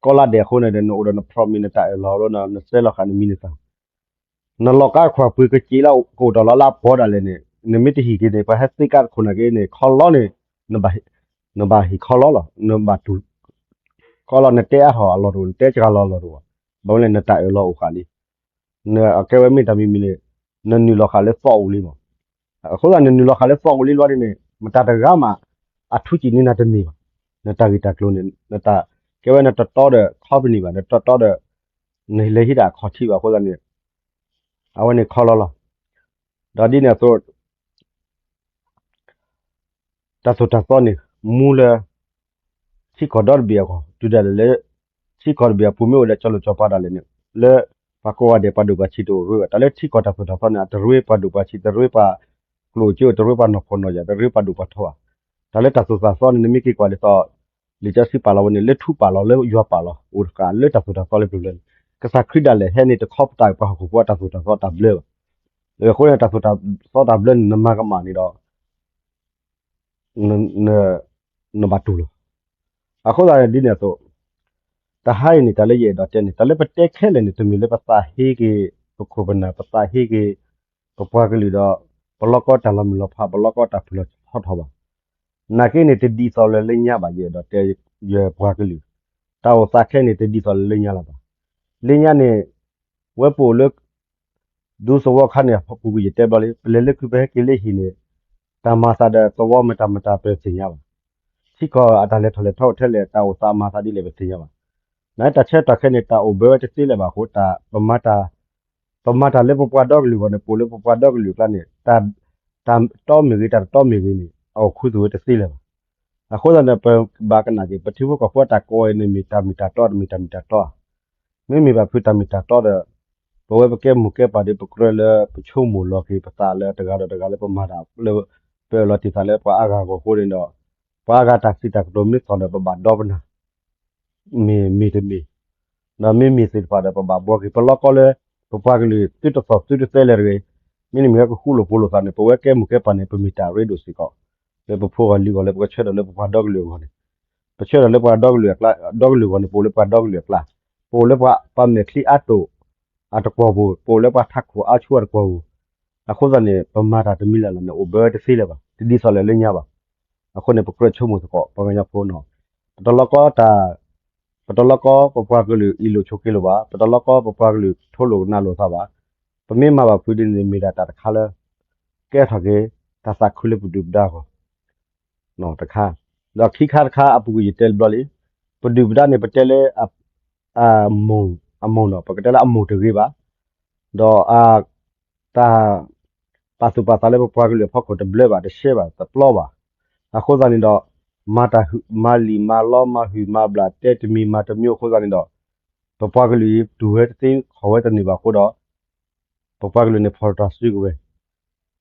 ကိးလါဒဲးအဃိန့ၣ်ဒီး နအိၣ်ဒီးန promise နတၢ်အၢၣ်လီၤလီၤ နစဲလီၤဃာ်နမံၤနသၣ် နလီၤကါတခိၣ်ပှ့ၤကစ့းလၢကအိၣ်တ့ၢ်လီၤလၢအပီၢ်ဒၣ်လဲာ်န့ၣ် နမ့ၢ်တဟံးက့ၤန့ၣ် ပှၤဟဲသ့ကါတခိၣ်နာ်က့န့ၣ် ခီလီန့ၣ် နဘၣ်ဟ့ၣ်ခီလီလီၤ နဘၣ်တူၢ် ခီလီ နတဲအါထီၣ်အလီၢ်တအိၣ် နတဲစှၤလီၤအလီၢ်တအိၣ်ဘၣ်. ဘၣ်မနုၤလဲၣ် နတၢ်အၢၣ်လီၤအိၣ်ဃာ်လံ. နကဲဝဲမ့ၢ်တၢ်မံၤမံၤန့ၣ် နနုာ်လီၤဃာ်လၢသီအိၣ်လံမး. အဃိသတး နနုာ်လီၤဃာ်လၢသီအိၣ်လံလီၤန့ၣ် မတၤတဂၤမး အထူးစံးန့ၢ်နၤတန့ၢ်ဘၣ်. နတၢ်ဂ့ၢ်တၢ်ကျိၤန့ၣ် နတၢ်ကဲဝဲနတတီဒီး company ဘၣ် နတတီဒီး နလဲၤဟံးတၢ်အခီၣ်ထံးဘၣ်အဃိသတးန့ၣ် အဝဲန့ၣ်ခီလီလီၤ. ဒီးဒ်န့ၣ်အသိး တၢ်သိၣ်တၢ်သီန့ၣ် မူလၢ ထံကီၢ်ဒီတဘ့ၣ်အဂီၢ် တုၤဒၣ်လဲာ်လၢ ထံကီၢ်တဘ့ၣ်အပူၤမ့ၢ်အိၣ်ဒီးကၠီလိာ်ကၠီပၤဒၣ်လဲာ်န့ၣ် လၢပှၤကိးဂၤဒဲး ပှၤဒိၣ်ပှၤဆံးတအိၣ်ရ့ဘၣ်. တၢ်လၢထံကီၢ်တၢ်သိၣ်တၢ်သီန့ၣ် အတရ့ပှၤဒိၣ်ပှၤဆံး တရ့ပှၤကျိၣ်စ့ တရ့ပှၤနီၢ်ခိနီၢ်ယာ် တရ့ပှၤဒိၣ်ပှၤထီဘၣ်. တၢ်လၢတၢ်သိၣ်တၢ်သီန့ၣ် နမ့ၢ်က့ၤကွၢ်ဒ်သိး လံာ်စီဆှံပာ်လီၤဝဲန့ၣ် လၢထူပာ်လီၤ လၢယွၤပာ်လီၤ အိၣ်တဃာ်လၢတၢ်သိၣ်တၢ်သီလၢပျၢၤလၢ်န့ၣ် ကစၢ်ခရံာ်ဒၣ်လဲာ်ဟဲန့ၣ် တခီပတာ်ပှၤဟီၣ်ခိၣ်ဖိအတၢ်သိၣ်တၢ်သီတၢ်ဘျၢဘၣ်. အဃိန့ၣ် တၢ်သိၣ်တၢ်သီတၢ်ဘျၢန့ၣ် နမၤကမၣ်န့ၣ်ဒီး နဘၣ်တူၢ်လီၤ. အဃိသတးဒ်န့ၣ်အသိး တဟါအံၤန့ၣ် တၢ်လၢယအဲၣ်ဒိးတဲန့ၣ် တၢ်လၢပတဲခဲလၢာ်န့ၣ် တမ့ၢ်လၢပသးဟ့က့ၤ ပခိၣ်ပနၢ် ပသးဟ့က့ၤ ပပှၤကလုာ်ဒီး ပလီၢ်ကီတၢ်လီၤမုၢ်လီၤဖး ပလီၢ်ကီတၢ်ဖုၣ်လီၤဟီထီၣ်ဘၣ်. နာ်က့န့ၣ် တဒ်သိးလၢလၢညါဘၣ် ယအဲၣ်ဒိးတဲ ယပှၤကလုာ် တၢ်အိၣ်သးခဲအံၤန့ၣ် တဒ်သိးလၢလၢညါလၢၤဘၣ်. လၢညါန့ၣ် ဝဲပအိၣ်လၢ ဒူသဝီခါန့ၣ် ပူၤကွံာ်ယတဲဘျီလံ ပလဲၤလၢခုပဟဲက့ၤလၢဟံၣ်န့ၣ် တၢ်မၤသးဒီးသဝီမတၤမတၤပသ့ၣ်ညါဘၣ်. ထံကီၢ်အတၢ်လဲၤထီၣ်လဲၤထီအိၣ်ထဲလဲၣ် တၢ်အိၣ်သးမၤသးဒ်လဲၣ်ပသ့ၣ်ညါဘၣ်. နတၢ်ဆၢကတီၢ်ခဲအံၤန့ၣ် တၢ်အိၣ်ဘၢဝဲတသ့လၢၤဘၣ်အဃိ တၢ် ပမၤတၢ်လၢပပှၤဒီကလုာ်အဂီၢ်န့ၣ် ပအိၣ်လၢပပှၤဒီကလုာ်အကျါန့ၣ် တၢ် တၢ်တီမ့ၢ်ဂ့ၤ တၢ်တတီမ့ၢ်ဂ့ၤန့ၣ် အအိၣ်ခူသူၣ်ဝဲတသ့လၢၤဘၣ်. အဃိသတးန့ၣ် ပဘၣ်ကနၣ်က့ၤ ပထံဖိကီၢ်ဖိအတၢ်ကိးအံၤန့ၣ် မ့ၢ်တၢ်မ့ၢ်တၢ်တီ တမ့ၢ်တၢ်မ့ၢ်တၢ်တီဧါ. မ့မ့ၢ်ဘၣ်ဖုးတၢ်မ့ၢ်တၢ်တီဒီး ပဝဲပကဲမိၢ်ကဲပၢ်ဒီး ပကြၢးလၢပဆိကမိၣ်လီၤက့ၤပသးလၢတဂၤဒီးတဂၤလၢပမၤတၢ်လၢ ပအၢၣ်လီၤတ့ၢ်သးလၢပှၤအါဂၤအဂီၢ်အဃိန့ၣ်ဒီး ပှၤအါဂၤတၢ်စံးတၢ်ကတိၤမ့ၢ်သီၣ်ဒီး ပဘၣ်ဒီပနၢ် မ့ၢ်မ့ၢ်တမ့ၢ် ဒီးမ့မ့ၢ်သ့ၣ်တဖၣ်ဒီး ပဘၣ်ဘှီက့ၤ ပလီၢ်ကီလၢ ပပှၤကလုာ်သုတသိၣ်သုတသဲလၢၤတဂ့ၤ. မ့မ့ၢ်ဟဲကဃူလိာ်ဖိးလိာ်သးန့ၣ် ပဝဲကဲမိၢ်ကဲပၢ်န့ၣ် ပမ့ၢ်တၢ်ရ့ဒိၣ်စ့ၢ်ကီး လၢပဖိဂီၢ်လံၤဂီၢ်လၢပကဆၢထၢၣ်လၢပပှၤဒီကလုာ်အဂီၢ်န့ၣ် ပဆၢထၢၣ်လၢပှၤဒီကလုာ်အကျါ ဒီကလုာ်အဂီၢ်န့ၣ် ပအိၣ်လၢပှၤဒီကလုာ်အကျါ ပအိၣ်လၢပှၤမဲာ်ချံအါတိာ် အတကွီၢ်ပူၤ ပအိၣ်လၢပှၤထးခိၣ်အါဆူၣ်အတကွီၢ်ပူၤ အဃိသတးန့ၣ် ပမၤတၢ်တမံၤလၢ်လၢ်န့ၣ် အိၣ်ဘၢဝဲတသ့လၢၤဘၣ် တဒ်သိးလၢလၢညါဘၣ်. အဃိန့ၣ် ပကြၢးဆိကမိၣ်သကိး ပှၤကညီဖိနီၤ ပတလီၢ်ကီတၢ် ပတလီၢ်ကီပပှၤကလုာ်အံးလိာ်ဆိးက့လိာ်ဘၣ် ပတလီၢ်ကီပပှၤကလုာ်ထိလိာ်ကနၣ်လိာ်သးဘၣ်. ပမ့ၢ်မၤဘၣ်ဖုးဒ်န့ၣ် မ့ၢ်ဒၣ်တၢ်တခါလၢ ကဲထီၣ်က့ၤ တၢ်သးခုလၢပဒုၣ်ပဒါအဂီၢ် တခါ, ဒီးခံခါတခါအပူၤကွံာ်ယတဲတဘျီလံ, ပဒုၣ်ပဒါန့ၣ် ပတဲလၢ အမိၢ်, အမိၢ်နီၤ ပကတဲလၢအမိၢ်တဂ့ၤဘၣ်, ဒီး တၢ် ပာ်သူၣ်ပာ်သးလၢပပှၤကလုာ်အဖီခိၣ်တဘျၢဘၣ် တရှဲဘၣ် တပျီဘၣ်. အဃိသတးန့ၣ်ဒီး မၤတၢ်မၤလံာ်မၤလီ မၤဟုၣ်မၤဘျး တဲတမံၤမၤတမံၤအဃိသတးန့ၣ်ဒီး ပပှၤကလုာ်အံၤ တူၢ်ဝဲတသ့ ခီၣ်ဝဲတန့ၢ်ဘၣ်အဃိဒီး ပပှၤကလုာ်န့ၣ်ဖီၣ်ထီၣ်တၢ်စုကဝဲၤ,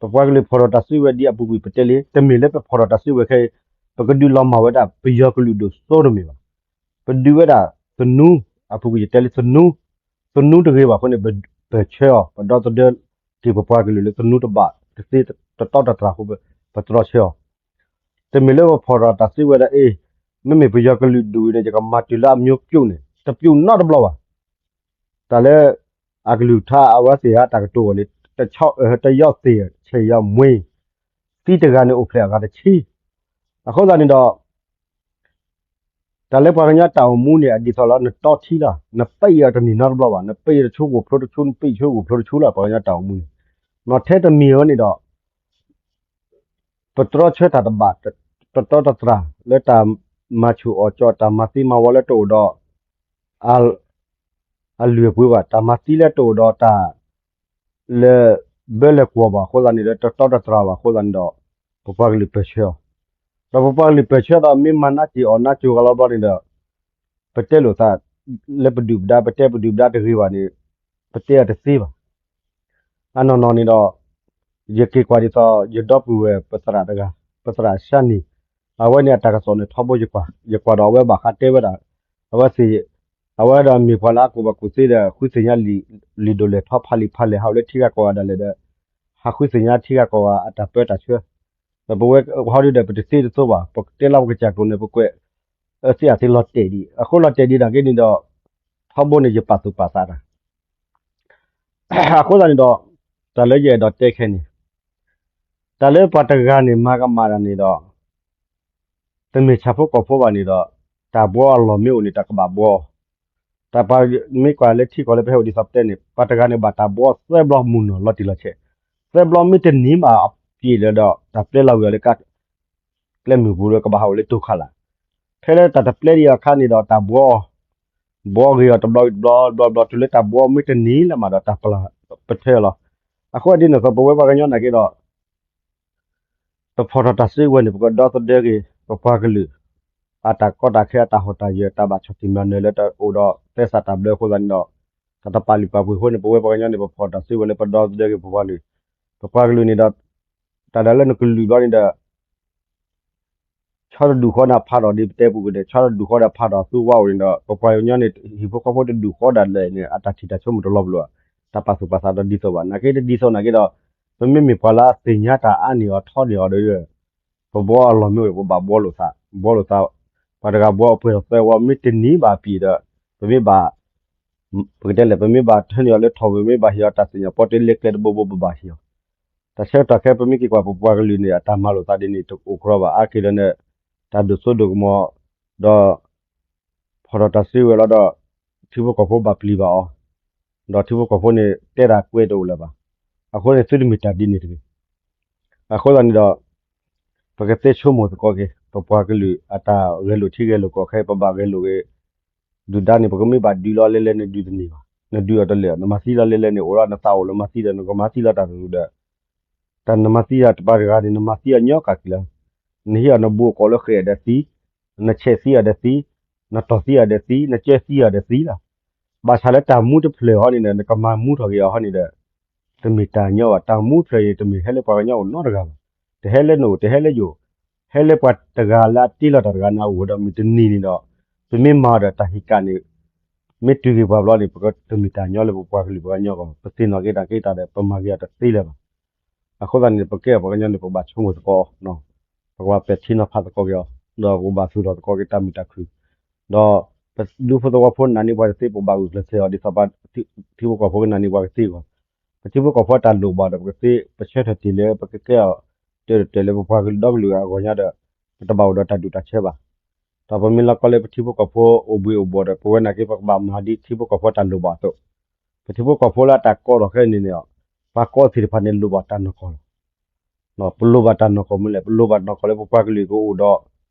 ပပှၤကလုာ်ဖီၣ်ထီၣ်တၢ်စုကဝဲၤဒ်အပူၤကွံာ် ပတဲလံ တမ့ၢ်လၢပဖီၣ်ထီၣ်တၢ်စုကဝဲၤခဲအံၤ ပကဒုးလီၤမၢ်ဝဲဒၣ် ပယီၤကလုာ်ဒိၣ်စိတမ့ၢ်ဘၣ်. ပဒုးဝဲဒၣ်သနူ, အပူၤကွံာ်ယတဲလံသနူ, သနူတဂ့ၤဘၣ်အဃိန့ၣ် ပပၢၢ်ဆၢအီၤ ပဒီသဒၢက့ၤပပှၤကလုာ်လၢသနူတဘၣ်တသ့ တတီတတြၢ်အဃိ ပတြီဆၢအီၤ တမ့ၢ်လၢပဖီၣ်ထီၣ်တၢ်စုကဝဲၤဒၣ်အ့ၣ်, မ့မ့ၢ်ပယီၤကလုာ်ဒိၣ်အံၤန့ၣ် ယကမၤတုၤလၢအမျိုးပြုတ်န့ၣ် တပြုတ်နီတဘျီဘၣ်. တၢ်လၢ အကလုၢ်ကထါအဝဲသ့ၣ်ဟးတၢ်ကတိၤအီၤန့ၣ် တယီၣ်သ့ၣ် ဆဲးယီၣ်မှ့, သံတဂၤန့ၣ်အိၣ်ဖျဲၣ်အဂၤတဆံ. အဃိသတးန့ၣ်ဒီး တၢ်လၢပှၤကညီတၢ်အိၣ်မူန့ၣ် အဒ်သိးလီၤ နတီထံလီၤ နပ့ၢ်အီၤတန့ၢ်နီတဘျီဘၣ်, နပ့ၢ်တဆူဂိၢ်ဖျိတဆူ နပ့ၢ်ဆူဂိၢ်ဖျိတဆူလီၤ ပှၤကညီတၢ်အိၣ်မူန့ၣ်. နီၢ်ထဲတမံၤအံၤန့ၣ်ဒီး ပတြီဆၢတၢ်တဘၣ် တတီတတြၢ် လၢတၢ်မၤဆူၣ်အီၣ်ကၠီ တၢ်မၤသံမၤဝီလၢတအိၣ်ဒီး အလုၢ်အပှ့ၤဘၣ်, တၢ်မၤသံလၢတအိၣ်ဒီးတၢ် လၢ ဘၢလၢကွီၢ်ဘၣ်အဃိသတးန့ၣ်ဒီး တတီတတြၢ်ဘၣ်အဃိသတးန့ၣ်ဒီး ပပှၤကလုာ်ပၢၢ်ဆၢအီၤ, ဒီးပပှၤကလုာ်ပၢၢ်ဆၢဒီး မ့ၢ်မၤနးက့ၤအီၣ်နးက့ၤဂီၤလီၤဘျီန့ၣ်ဒီး ပတဲလိာ်သး လၢပဒုၣ်ပဒါ ပတဲပဒုၣ်ပဒါတဂ့ၤဘၣ်န့ၣ် ပတဲအီၤတသ့ဘၣ်. အနီၢ်နီၢ်န့ၣ်ဒီး ယက့ၤကွၢ်ဒ်သိး ယဒီပုၢ်ဝဲၢ်ပသရၣ်တဂၤ ပသရၣ်ရှါနံၣ်, အဝဲန့ၣ်အတၢ်ကစီၣ်န့ၣ် ထီဘိယကွၢ်, ယကွၢ်ဒီးအဝဲဘၣ်ဃးတဲဝဲဒၣ် အဝဲသ့ၣ် အဝဲဒၣ်မ့ၢ်ပှၤလၢအကိးဘၣ်ကူၣ်သ့ဒီး ဃုသ့ၣ်ညါလံာ်ဒိၣ်လဲၢ်ထီ ဖးလံာ်ဖးလဲၢ်ဟးအိၣ်လၢထံဂၤကီၢ်ဂၤဒၣ်လဲာ်ဒီး ဟးဃုသ့ၣ်ညါထံဂၤကီၢ်ဂၤအတၢ်ပၢတၢ်ဆှၢ, ဒီးပဝဲဟီဒုဒီး ပတသ့တသိးဘၣ်, ပတဲလီၤပကစၢ်ကျိၤန့ၣ် ပကွဲး အသ့ၣ်အသ့လီၤတဲာ်ဒံး, အဃိလီၤတဲာ်ဒံးနာ်က့န့ၣ်ဒီး ထီဘိန့ၣ် ယပာ်သူၣ်ပာ်သးတၢ် အဃိသတးန့ၣ်ဒီး တၢ်လၢယအဲၣ်ဒိးတဲခဲန့ၣ် တၢ်လၢပှၤတဂၤန့ၣ် မၤကမၣ်တၢ်န့ၣ်ဒီး တမ့ၢ်ဆၣ်ဖိကီၢ်ဖိဘၣ်န့ၣ်ဒီး တၢ်ဘှီအလီၢ်မ့ၢ်အိၣ်န့ၣ် တၢ်ကဘၣ်ဘှီအီၤ, တၢ်ပှၤမ့ၢ်ကွၢ်လၢထံကီၢ်လၢပဟဲအိၣ်ဒ်သိးပတဲန့ၣ် ပှၤတဂၤန့ၣ် ဘၣ်တၢ်ဘှီသၢဘျီမုၢ်နီၢ်လီၤတံၢ်လီၤဆဲး, သၢဘျီမ့ၢ်တန့ၢ်ဘၣ်အပျ့ၤလၢၤဒီး တၢ်ပျဲလီၤဝံၤအီၤလၢ ကျဲမုၢ်ပူၤလၢကဘၣ်ဟးအိၣ်လၢတိခါလာ်, ဖဲလၢတၢ်တပျဲဒံးအခါန့ၣ်ဒီး တၢ်ဘှီ ဘှီဂ့ၤအီၤတဘျီဝံၤတဘျီ တဘျီဘျီ တုၤလၢတၢ်ဘှီမ့ၢ်တန့ၢ်လၢၤမးဒီး တၢ်ပျဲလီၤပထၢလီၤ. အဃိဒ်န့ၣ်သိးပဝဲပှၤကညီနာ်က့ဒီး ပဖီၣ်ထီၣ်တၢ်စုကဝဲၤန့ၣ် ပကဒီသဒၢက့ၤ ပပှၤကလုာ် အတၢ်ကီတၢ်ခဲ အတၢ်ဟီၣ်တၢ်ယၢၤ တၢ်ဘၣ်ဆီၣ်တံၢ်မၤနၢၤလၢတအိၣ်ဒီး သဲစးတၢ်ဘျၢအဃိသတးန့ၣ်ဒီး တၢ်တပာ်လုၢ်ပာ်ပှ့ၤအဃိန့ၣ် ပဝဲပှၤကညီန့ၣ် ပဖီၣ်တၢ်စုကဝဲၤလၢပဒီသဒၢက့ၤပပှၤကလုာ်, ပပှၤကလုာ်န့ၣ်ဒီး တၢ်ဒၣ်လၢနကလုာ်ဘျီန့ၣ်ဒီး ဆီတဒူၣ်ဃီန့ၣ်ဖးထီၣ်ဒ်ပတဲပူၤကဒဲး ဆီတဒူၣ်ဃီဒီးဖးထီၣ်သူဝါအိၣ်န့ၣ်ဒီး ပပှၤကညီန့ၣ် ဟံၣ်ဖိဃီဖိတဒူၣ်ဃီဒၣ်လဲာ်န့ၣ် အတၢ်ထံၣ်တၢ်ဆိကမိၣ်တလီၤပလိာ်ဘၣ်, တၢ်ပာ်သူၣ်ပာ်သးဒီးဒ်သိးဘၣ်. နာ်က့တဒ်သိးနာ်က့ဒီး ပမ့မ့ၢ်ပှၤလၢအသ့ၣ်ညါတၢ်အါန့ၢ်အီၤထီန့ၢ်အီၤဒီး ပဘှီအလီၢ်မ့ၢ်အိၣ် ပဘၣ်ဘှီလိာ်သး, ဘှီလိာ်သး, ပှၤတဂၤဘှီအပှဲၤထီၣ်သၢဝီ မ့ၢ်တန့ၢ်ဘၣ်အပျ့ၤဒီး ပမ့ၢ်ဘၣ် ပကတဲလဲၣ် ပမ့ၢ်ဘၣ်ထၢန့ၢ်အီၤလၢထီၣ်ဝဲ မ့ၢ်ဘၣ်ဟ့ၣ်အီၤတၢ်သ့ၣ်ညါ ပီတ့လ့ကျဲတဘိဘိ ပဘၣ်ဟ့ၣ်အီၤ, တၢ်ဆၢကတီၢ်ခဲ ပမ့ၢ်က့ၤကွၢ်ပပှၤကလုာ်န့ၣ် အတၢ်မၤလိာ်သးဒ်န့ၣ် တအိၣ်ကြီဘၣ် အါက့ၤလၢန့ၣ် တၢ်ဒိၣ်စိဒိၣ်ကမီၤ ဒီး ဖီၣ်ထီၣ်တၢ်စုကဝဲၤလီၤဒီး ထံဖိကီၢ်ဖိဘၣ်ပျံၤဘၣ်အီၤ, ဒီးထံဖိကီၢ်ဖိန့ၣ် တဲတၢ်ကွဲးတအိၣ်လၢၤဘၣ်. အဃိန့ၣ် သုတမ့ၢ်တၢ်ဒ်န့ၣ်တဂ့ၤ. အဃိသတးန့ၣ်ဒီး ပကသ့ဆိကမိၣ်သကိးက့ၤ ပပှၤကလုာ်အတၢ်ဂဲၤလိာ်ထံဂဲၤလိာ်ကီၢ်ခဲ ပဘၣ်ဂဲၤလိာ်က့ၤ ဒုၣ်ဒါန့ၣ် ပကမ့ၢ်ဘၣ်ဒုးလီၤလဲလဲန့ၣ် ဒုးတန့ၢ်ဘၣ်, နဒုးအီၤတလဲၣ်, နမၤသံလီၤလဲလဲန့ၣ် အိၣ်လီၤ နသးအိၣ်လၢမၤသံဒီး နကမၤသံလီၤတၢ်တရူးဒီး တၢ်နမၤသံတၢ်တပၤတဂၤန့ၣ် နမၤသံအီၤညီကၢ်က့ၤလီၤ, နဟံးအီၤနဘူးအကိာ်လၢဃဲးအီၤဒီးသံ, နဆဲးသံအီၤဒီးသံ, နတီၢ်သံအီၤဒီးသံ, နကၢသံအီၤဒီးသံလီၤ. ဘၣ်ဆၣ်လၢတၢ်မူတဖျၢၣ်ဟီန့ၣ်ဒီး နကမၤမူထီၣ်က့ၤအီၤဟီန့ၣ်ဒီး တမ့ၢ်တၢ်ညီဘၣ်. တၢ်မူတဖျၢၣ်အံၤ တမ့ၢ်ဟဲလၢပှၤကညီအိၣ်နီတဂၤဘၣ်. တဟဲလၢနအိၣ် တဟဲလၢယအိၣ်, ဟဲလၢပှၤတဂၤလၢအတ့လီၤတၢ်တဂၤန့ၣ်အဂီၢ်ဒီး မုၢ်တနံၤန့ၣ်ဒီး ပမ့ၢ်မၤဒီးတၢ်ဟ့ၣ်ကၣ်န့ၣ် မ့ၢ်တုၤက့ၤပှၤဘျီန့ၣ် ပကတမ့ၢ်တၢ်ညီလၢပပှၤကလုာ်ပှၤကညီအဂီၢ်, ပသ့ၣ်နီၣ်က့ၤတၢ်က့ၤတၢ်ဒီး ပမၤက့ၤအီၤတသ့လၢၤဘၣ်. အဃိသတးန့ၣ် ပကဲပှၤကညီန့ၣ် ပကဘၣ်ဆိကမိၣ်သကိး, ပကဘၣ်ပဲာ်ထံနီၤဖးသကိးက့ၤအီၤ, ဒီးပကဘၣ်သူၣ်ထီၣ်သကိးက့ၤတၢ်မုာ်တၢ်ခုၣ်, ဒီးပဒူဖိသဝီဖိနာ်န့ၢ်ပှၤတသ့ ပကဘၣ်ဂုာ်ကျဲးစၢးအီၤ ဒ်သိးပှၤထံဖိကီၢ်ဖိကနာ်န့ၢ်ပှၤကသ့အဂီၢ်, ပထံဖိကီၢ်ဖိတၢ်လိၣ်ဘၣ်ဒီး ပကသ့ ပဆၢထၢၣ်တ့ၢ်လၢပကကဲအီၤ တၢၢ်တၢၢ်လၢပပှၤကလုာ်ဒီကလုာ်အဂီၢ်ညါဒီး ပတဘၣ်အိၣ်ဒီးတၢ်ဒူၣ်တၢ်ဆၢဘၣ်. ဒီးပမ့ၢ်လီၤကီလၢပထံဖိကီၢ်ဖိအိၣ်ဘှံးအိၣ်ဘှီၣ်ဒီး ပဝဲနာ်က့ ပကဘၣ်မၤဒ်ထံဖိကီၢ်ဖိတၢ်လိၣ်ဘၣ်အသိး, ပထံဖိကီၢ်ဖိလၢအတၢ်ကီထီၣ်ခဲအံၤန့ၣ်န့ၣ် ပှၤကီသ့ၣ်တဖၣ်န့ၣ် လိၣ်ဘၣ်တၢ်နီၢ်ကီၢ်လီၤ. ပလိၣ်ဘၣ်တၢ်နီၢ်ကီၢ်မနုၤလဲၣ်, ပလိၣ်ဘၣ်နီၢ်ကီၢ်လၢပပှၤကလုာ်ကအိၣ်ဒီး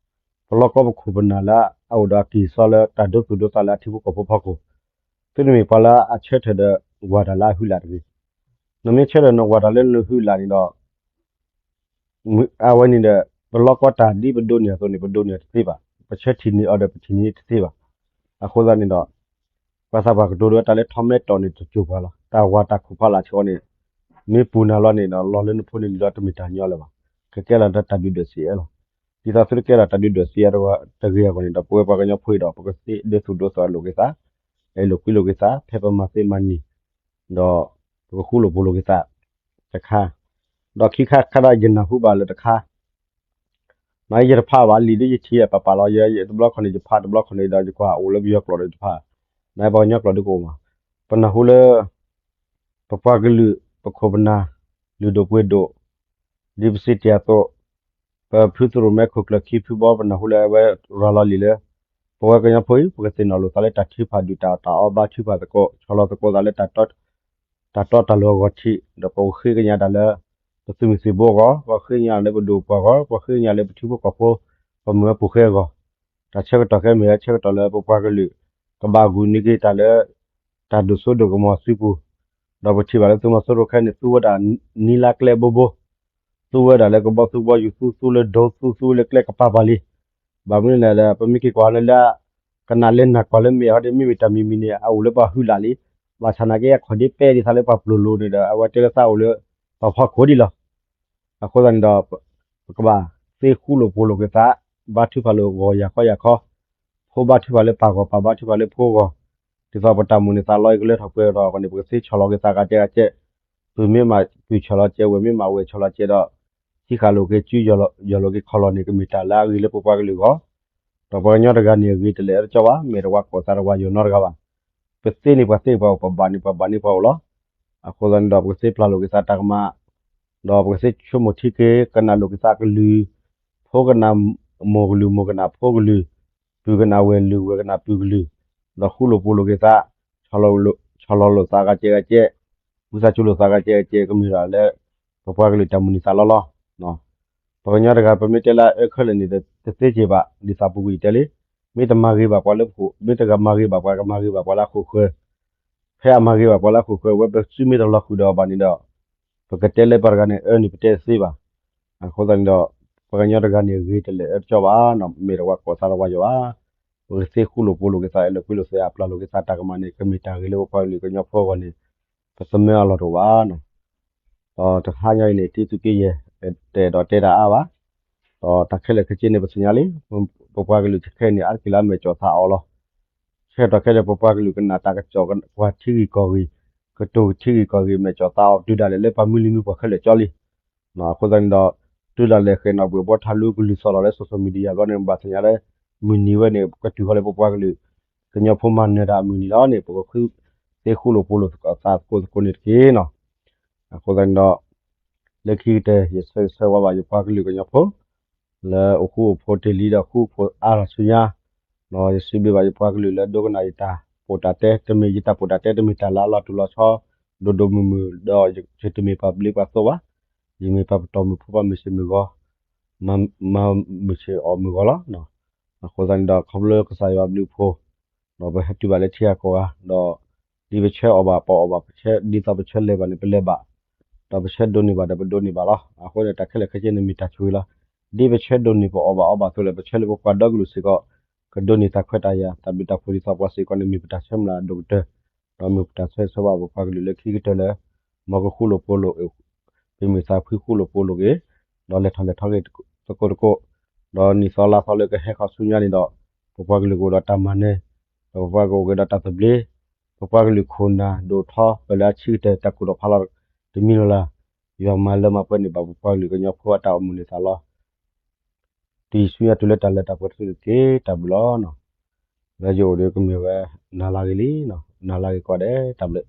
ပလီၢ်ကီၢ်ပခိၣ်ပနၢ်လၢအအိၣ်ဒီးအကံၢ်အစီလၢတၢ်ဒိသူၣ်ဒိသးလၢအထံဖိကီၢ်ဖိဖီခိၣ်, သုတမ့ၢ်ပှၤလၢအဆၢထၢၣ်ဒီးဝၤတၢ်လၢအဟုၣ်လၢ်တဂ့ၤ. နမ့ၢ်ဆၢထၢၣ်နဝၤတၢ်လၢနဟုၣ်လၢ်န့ၣ်ဒီး အဝဲန့ၣ်ဒီး ပလီၢ်ကီၢ်တၢ်ဒ်ပဒိးန့ၢ်အသိးန့ၣ် ပဒိးန့ၢ်တသ့ဘၣ်, ပဆၢထံၣ်န့ၢ်အီၤဒီးပထံၣ်န့ၢ်တသ့ဘၣ်. အဃိသတးန့ၣ်ဒီး ပှၤသးပှၢ်ကတိၤဒီးတၢ်လၢထီၣ်မဲာ်တီၢ်န့ၣ် တစိၤပှၤလီၤ. တၢ်ဝၤတၢ်ခိၣ်ဖီလာ်ဆၢအီၤန့ၣ် မ့ၢ်ပူၤနၤလီၤန့ၣ်ဒီး လီၤလၢနဖိန့ၣ်လီၤ တမ့ၢ်တၢ်ညီလၢၤဘၣ်. ကကဲလီၤတၢ်ဒုၣ်ဒွဲၣ်စံးအဲၣ်လီၤ. ဒ်သိးသုတကဲလီၤတၢ်ဒုၣ်ဒွဲၣ်စံးအဲၣ်တဂ့ၤအဂီၢ်န့ၣ်ဒီး ပဝဲပှၤကညီဖိအံၤဒီး ပကသ့ဒိသူၣ်ဒိသးလိာ်က့ၤသး, အဲၣ်လိာ်ကွံလိာ်က့ၤသး ဖဲပမၤသ့မၤနံၤ ဒီးပကဃူလိာ်ဖိးလိာ်က့ၤသးတခါ, ဒီးခံခါခါဒီးယနၢ်ဟူဘၣ်လၢတခါ နယတဖးဘၣ်လံာ်ဒ်ယထံၣ်ပာ်ပာ်လီၤ, ယတဘျီခီန့ၣ်ယဖး တဘျီခီန့ၣ်ဒီးယကွၢ်အိၣ်လၢပယီၤကျိာ်ဒီးယတဖး, နပှၤကညီကျိာ်ဒ်ကအိၣ်မး, ပနၢ်ဟူလၢ ပပှၤကလုာ် ပခိၣ်ပနၢ် လုၢ်ဒိၣ်ပှ့ၤဒိၣ် ဒ်ပစံးတ့ၢ်အသိး, ပဖုသရိၣ်မဲခိၣ်ကျၢၢ်ခံဖုဘီ ပနၢ်ဟူလၢအဝဲရၤလီၤလံာ်လၢ ပဝဲကညီဖိအံၤ ပကသ့ၣ်နီၣ်လိာ်သးလၢတၢ်ထုကဖၣ်ဒုၣ်တၢ်အီၣ်တၢ်အီ ဘါထုကဖၣ်သကိး ဆီၣ်လီၤသကိးသးလၢ တၢ်တီတၢ်လိၤအဂီၢ်ထံး, ဒီးပကဃ့ကညးတၢ်လၢ ပသုးမုၢ်သံၣ်ဘိအဂီၢ်, ပဃ့ကညးလၢပဒိၣ်ပှၢ်အဂီၢ်, ပဃ့ကညးလၢပထံဖိကီၢ်ဖိ ပမုၢ်ဝဲပူၤဃဲအဂီၢ်, တၢ်ဆၢကတီၢ်ခဲမ့ၢ်ဝဲဆၢကတီၢ်လၢပပှၤကလုာ် ကဘၣ်ဂုာ်န့ၢ်က့ၤတၢ်လၢ တၢ်ဒိၣ်စိဒိၣ်ကမီၤအစုပူၤ, ဒီးပထံၣ်ဘၣ်လၢသုးမီၤစိရိၤခဲအံၤန့ၣ် သူဝဲဒၣ်နံလါကျဲဘိဘိ, သူဝဲဒၣ်လၢကဘီသူဘီယူၤသူ သူလၢဒိသူ သူလၢကျဲကပၤပၤလံ. ဘၣ်မနုၤလဲၣ်ဒီး ပမ့ၢ်က့ၤကွၢ်လၢလၢ ကနၣ်လၢနၢ်ကွၢ်လၢမ့ၢ်အီၤဒီး မ့မ့ၢ်တၢ်မံၤမံၤန့ၣ် အအိၣ်လၢပှၤဟုလၢ်လံ. ဘၣ်ဆၣ်နာ်က့အခီၣ်ဒ့ပဲဒ်သိးလၢပှၤပျိၢ်လိၤန့ၣ်ဒီး အဝဲတဲလၢသးအိၣ်လၢ ပှၤဖီခိၣ်ဒ်လီၤ. အဃိသတးန့ၣ်ဒီး ပကဘၣ်သ့ဃူလိာ်ဖိးလိာ်က့ၤသး, ဘါထုကဖၣ်လိာ်ဂီၢ်ယၤခီယၤခီ, ဖိဘါထုကဖၣ်လၢပၢ်ဂီၢ်, ပၢ်ဘါထုကဖၣ်လၢဖိဂီၢ်, ဒ်သိးပတၢ်မိၣ်န့ၢ်သးလီအံၤကလၢထီၣ်ပှဲၤထီၣ်အဂီၢ်န့ၣ် ပကသ့ဆီၣ်လီၤက့ၤသးဂၤကဲဂၤကဲ, ပုၢ်မ့ၢ်မၤပုၢ်ဆီၣ်လီၤကဲ, ဝဲၢ်မ့ၢ်မၤဝဲၢ်ဆီၣ်လီၤကဲဒီး ဟံးဃာ်လိာ်က့ၤစု ယီၢ်လီၤက့ၤခီၣ်လီၢ်န့ၣ် ကမ့ၢ်တၢ်လၢအဂ့ၤလၢပပှၤကလုာ်အဂီၢ်, ဒီးပှၤကညီတဂၤန့ၣ် အဂ့ၤတလဲၤအၢတကီဘၣ်, မ့ၢ်တဝၤကိးသးတဝၤယိာ်နီတဂၤဘၣ်. ပသ့န့ၢ်ပှၤသ့ပှၤအိၣ် ပဘၣ်န့ၢ်ပှၤဘၣ်န့ၢ်ပှၤအိၣ်လီၤ. အဃိသတးန့ၣ်ဒီး ပကသ့ပျၢ်လိာ်က့ၤသးတၢ်ကမၣ်, ဒီးပကသ့ဆိကမိၣ်ထံက့ၤ ကနၣ်လိာ်က့ၤသးကလုၢ်, ဖိကနၣ်မိၢ်ကလုၢ် မိၢ်ကနၣ်ဖိကလုၢ်, ပုၢ်ကနၣ်ဝဲၢ်လုၢ် ဝဲၢ်ကနၣ်ပုၢ်ကလုၢ်, ဒီးဃူလိာ်ဖိးလိာ်က့ၤသး, ဆီၣ်လီၤလိာ်သးဂၤကဲဂၤကဲ, ဝံသးစူၤလိာ်သးဂၤကဲဂၤကဲ ကမ့ၢ်ဒၣ်လၢ ပပှၤကလုာ်တၢ်မုၢ်နံၤသးလီလီၤ. ပှၤကညီတဂၤ ပမ့ၢ်တဲလၢအအၢခဲလၢာ်န့ၣ် တသ့က့ၤဘၣ်, ဒ်သိးပူၤကွံာ်တဲလံ, မ့ၢ်တမၤဂ့ၤဘၣ်ပှၤလၢပဃိၣ်, မ့ၢ်တမၤဂ့ၤဘၣ်ပှၤ ကမၤဂ့ၤဘၣ်ပှၤလၢအဃိၣ်ဃၢၤ, ဖဲအမၤဂ့ၤဘၣ်ပှၤလၢအဃိၣ်ဃၢၤ အဝဲပစုမ့ၢ်တလီၤဃုာ်ဒီးအီၤဘၣ်န့ၣ်ဒီး ပကတဲလၢပှၤတဂၤန့ၣ် အၢန့ၣ်ပတဲတသ့ဘၣ်. အဃိသတးန့ၣ်ဒီး ပှၤကညီတဂၤန့ၣ် ဂ့ၤတလဲၤအၢတကီဘၣ်, မ့ၢ်တဝၤကိးသးတဝၤယိာ်ဘၣ်. ပကသ့ဃူလိာ်ဖိးလိာ်က့ၤသး အဲၣ်လိာ်ကွံလိာ်သး ပျၢ်လိာ်က့ၤသးတၢ်ကမၣ်န့ၣ် ကမ့ၢ်တၢ်ဂ့ၤလၢပပှၤကလုာ်ကညီဖိအဂီၢ်န့ၣ် ပသမၢအလီၢ်တအိၣ်ဘၣ်. ဒီးတဟါညါအံၤန့ၣ် တံသုးက့ယဲၢ် တအဲၣ်ဒိးတဲတၢ်အါဘၣ်. ဒီးတၢ်ခဲလၢာ်ခဲဆ့န့ၣ် ပသ့ၣ်ညါလံ, ပပှၤကလုာ်ခဲအံၤန့ၣ် အါတက့ၢ်လၢအမဲာ်ကၠီၣ်သးအီၤလီၤ. ဆၢကတီၢ်ခဲအံၤ ပပှၤကလုာ်ကနၣ်တၢ်ကစီၣ် ကွၢ်ထံဂ့ၢ်ကီၢ်ဂ့ၢ်, ကတိၤထံဂ့ၢ်ကီၢ်ဂ့ၢ် မဲာ်ကၠီၣ်သးအီၤ တုၤဒၣ်လဲာ်လၢပှၤမုၢ်လံၤမုၢ်ပှၢ်ခဲလၢာ်ကၠီလံ. အဃိသတးန့ၣ်ဒီး တုၤဒၣ်လဲာ်ဃဲၤနီၣ်ဘှံးဘှီထးလူကလုၢ်သီၣ်လီၤလၢ social media ဘျီန့ၣ် ဘၣ်သ့ၣ်ညါလၢ မုၢ်နံၤဝဲန့ၣ် ကတုၤဃီလၢပပှၤကလုာ် ကညီဖိမၤနၢၤတၢ်အမုၢ်နံၤလီၤန့ၣ် ပကဃုသ့ဃူလိာ်ဖိးလိာ်သးသကိးသကိးန့ၣ်တက့ၢ်နီၤ. အဃိသတးန့ၣ်ဒီး လၢခံကတၢၢ် ယဆၢဂ့ၤဆၢဝါဘၣ်ယပှၤကလုာ်ကညီဖိ လၢအိၣ်ဃူအိၣ်ဖိးတ့ၢ်လံဒီး ဃူဖိးအါထီၣ်ဆူညါ, ဒီးယစံးဘျုးဘၣ်ယပှၤကလုာ်လၢဒိကနၣ်ယတၢ်ပိာ်တၢ်တဲ, တမ့ၢ်ယတၢ်ပိာ်တၢ်တဲ တမ့ၢ်တၢ်လၢအလီၤတူၢ်လီၤဆီ ဒိၣ်ဒိၣ်မုၢ်မုၢ်, ဒီးယတမ့ၢ်ပှၤဘျ့ပှၤသိးဘၣ်. ယမ့ၢ်ပှၤပတီၢ်မုၢ်ဖိ ပှၤမုၢ်ဆ့ၣ်မုၢ်ဂီၤ, မၤမုၢ်ဆ့ၣ်အီၣ်မုၢ်ဂီၤလီၤ. အဃိသတးန့ၣ်ဒီး ခီဖျိကစၢ်ယွၤဘျုးအဖှိၣ် ဒီးပဟဲတုၤဘၣ်လၢထံဂၤကီၢ်ဂၤ, ဒီးဒ်ပဆၢအီၣ်ဘၣ် ပအီၣ်ဘၣ်, ပဆၢဒ်သိးပဆၢလဲၤဘၣ်န့ၣ် ပလဲၤဘၣ်, ဒီးပဆၢဒိးန့ၢ်ဘၣ်ဒီး ပဒိးန့ၢ်ဘၣ်လီၤ. အဃိန့ၣ် တၢ်ခဲလၢာ်ခဲဆ့န့ၣ် မ့ၢ်တၢ်ဆိၣ်ဂ့ၤလီၤ. ဒ်ပဆၢဒိးန့ၢ် ပအီၣ်ဘၣ်အီဘၣ်အသိးလၢ ပဆၢလၢပပှၤဒီကလုာ်စ့ၢ်ကီး ကဒိးန့ၢ်တၢ်ခွဲးတၢ်ယာ် တၢ်ဘျုးတၢ်ဖှိၣ်ဒ်သိးပှၤစ့ၢ်ကီးန့ၣ် မ့ၢ်ပတၢ်ဆၢမုၢ်လၢ်အဒိၣ်ကတၢၢ်, ဒီးမ့ၢ်ပတၢ်ဆၢဂ့ၤဆၢဝါပပှၤကလုာ်လၢခံကတၢၢ်လၢ မ်ကဃူလိာ်ဖိးလိာ် ပမ့ၢ်သးဖှံဃူလိာ်ဖိးလိာ်က့ၤ, ဒီးလဲၤထီၣ်လဲၤထီက့ၤသကိးသကိး, ဒီးနံၣ်သီလါသီလၢကဟဲခီဆူညါန့ၣ်ဒီး ပပှၤကလုာ်ကအိၣ်ဒီးတၢ်မၤနၢၤ, ဒီးပပှၤကလုာ်ကအိၣ်က့ၤဒီးတၢ်သဘျ့, ပပှၤကလုာ်ခိၣ်နၢ်ဒိၣ်ထီ ပၢၢ်လၢအဆံးကတၢၢ် တၢ်ကူၣ်ထီၣ်ဖးလီၤတမံၤလီၤလၢ်, ယွၤမၤလၢမၤပှဲၤန့ၢ်ဘၣ်ပပှၤကလုာ်ကညီဖိအတၢ်အိၣ်မူန့ၣ်သးလီၤ. တုၤဆူညါတုၤလၢတၢ်လၢတၢ်ပှဲၤတစုန့ၣ်တက့ၢ်. တၢ်ဘျုးလီၤ. လၢယအိၣ်ဒီးကမ့ၢ်ဝဲ နၤလၢဂ့ၤလံ, နၤလၢဂ့ၤကိးဂၤဒဲး တၢ်ဘျုး